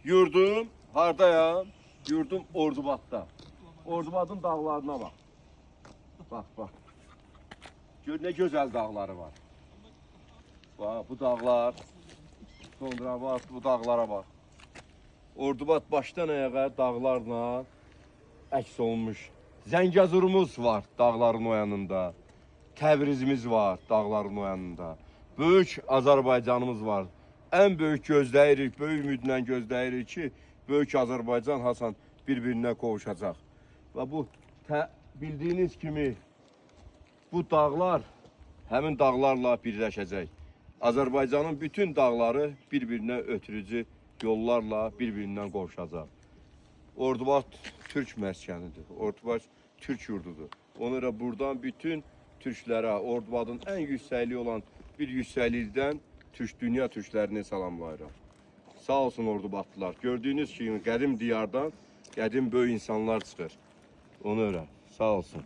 Yurdum hardayam? Yurdum Ordubadda. Ordubadın dağlarına bax. Bax, bax. Gör nə gözəl dağları var. Bax, bu dağlar. Sonra bax, bu dağlara bax. Ordubad başdan ayağa dağlarla əks olunmuş. Zəngəzurumuz var dağların o yanında. Təbrizimiz var dağların o yanında. Böyük Azərbaycanımız var. Ən böyük gözləyirik, böyük ümidlə gözləyirik ki, böyük Azərbaycan Hasan bir-birinə qovuşacaq. Və bu bildiyiniz kimi bu dağlar həmin dağlarla birləşəcək. Azərbaycanın bütün dağları bir-birinə ötürücü yollarla bir-birindən qovuşacaq. Ordubad türk məskənidir. Ordubad türk yurdudur. Ona görə buradan bütün türklərə, Ordubadın ən yüksəkliyi olan bir yüksəklikdən türk dünya türklərini salamlayıram. Sağ olsun Ordubadlılar. Gördüyünüz kimi qədim diyardan qədim böyük insanlar çıxır. Ona görə sağ olsun.